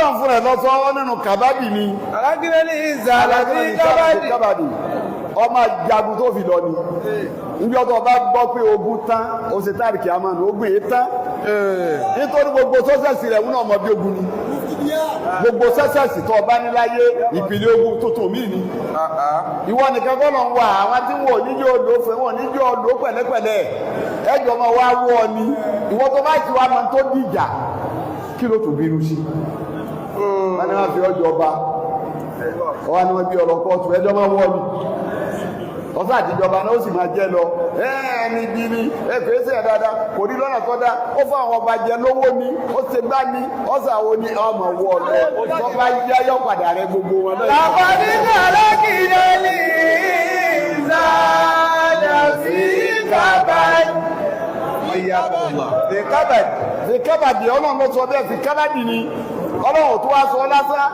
Ọlọ́run fúnra ẹ̀ lọ́sọ nínú kàbábì ni. خلقنا الإنسان في كبد. Kábàdì, ọmọ jagun tó fi lọ ni. Níbi ọtọ bá gbọ́ pé ogun tán, ó ṣe táàrí àmọ́ ogun yìí tán, nítorí gbogbo sọ́sẹ̀sì rẹ̀ wúnà ọmọ bí ogun ni. Gbogbo sọ́sẹ̀sì tó ọba níláyé, ìpìlẹ̀ ogun tuntun míì ni. Ìwọ nìkan kọ́ ló ń wà. Àwọn tí wọn ò níjó lò fún wọn níjó lò pẹ̀lẹ́pẹ̀lẹ́, ẹjọ́ máa wá wọ́ ọ ni. Ìwọ tó bá ti wá máa tó dìjà, kí ló tún bínú sí? Wọn ni wọn fi ọjọ́ ọba wọn ni wọn bí ọ̀rọ̀ kóòtù, ẹjọ́ máa wọ́ ni. Ọsàn àtijọba náà ó sì máa jẹ lọ. Ẹni bí ni ẹ kìí ṣe dáadáa, kò ní lọ́nà tó dáa. Ó fún àwọn ọba jẹ lówó ni, ó ṣe gbá ni, ó ṣàwo ni, ọmọ wọ lọ. Tó bá yá, yọ padà rẹ gbogbo wọn náà. لقد خلقنا الإنسان في كبد، في كبد. في كبد. Ọlọ́run ló sọ bẹ́ẹ̀, في كبد ni. Ọlọ́run tó wá sọ lásán.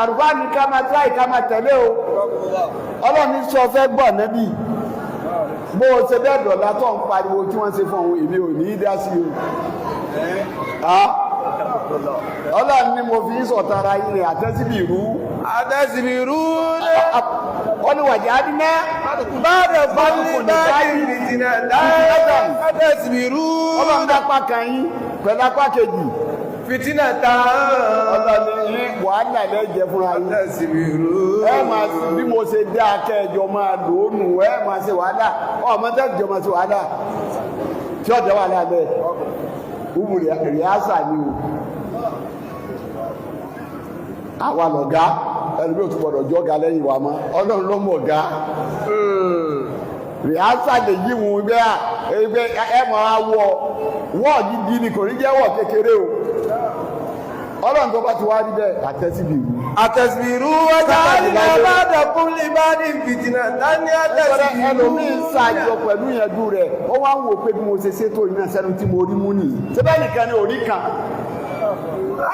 Àrùbá ni ká máa tíráì, ká máa tẹ̀lé o. Ọlọ́run ní sọ fẹ́ gbọ́ nẹ́bí bó o ṣe bẹ́ẹ̀ dọ̀la tó ń pariwo tí wọ́n ṣe fún òun, èmi ò ní í dá sí o. Ọlọ́run ní mo fi ń sọ̀tara yín rẹ̀ àtẹ́síbì rú. أتصبرون. Wọ́n ní wàjà á بعد فضل بعد فتنة أتصبرون. Ọlọ́run dápá kan yín pẹ̀lú apá kejì. فتنة. Ọlọ́run ní wàhálà lẹ́jẹ̀ fúnra yín. أتصبرون. Ẹ máa bí mo ṣe dá akẹ́jọ máa lò ó nù. Ẹ máa ṣe wàhálà, ọmọ tẹ́jọ máa ṣe wàhálà tí ọ̀jẹ̀ wàhálà bẹ́ẹ̀ umu rìásà ni o. Àwa lọ̀gá, ẹni bí o tún gbọdọ̀ jọ́ga lẹ́yìn wa mọ́. Ọlọ́run ló mọ̀ ọ̀gá. Rìásà lè yí wọn bẹ́ẹ̀. Ẹ máa wọ wọ́ọ̀ gidi ni, kò ní jẹ́ wọ̀ kékeré o. Ọlọ́run tó bá ti wá rí bẹ́ẹ̀, àtẹ́síbì ìlú. أتصبرون وجعلنا بعضكم لبعض فتنة. Ẹlòmíín ṣàjọ أتصبرون. Pẹ̀lú ìyànjú rẹ̀, ó wá ń wò pé bí mo ṣe ṣètò iná sẹ́nu tí mo rí mú nìyí. Síbẹ̀ nìkan ni orí kan.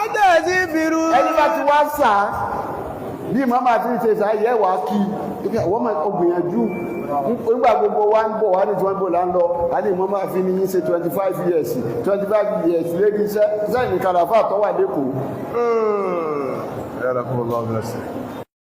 أتصبرون. Ẹni bá ti wá sà á bí màmá ti ń ṣe sà yẹ wàá kí wọ́n máa gbìyànjú. Nígbà gbogbo wa ń bọ̀ wá ní tí wọ́n ń bọ̀ là ń lọ, a ní màmá fi ní ṣe 25 years, 25 years lérí iṣẹ́ sẹ́yìn kàlàfà tó wà lẹ́kọ̀ọ́.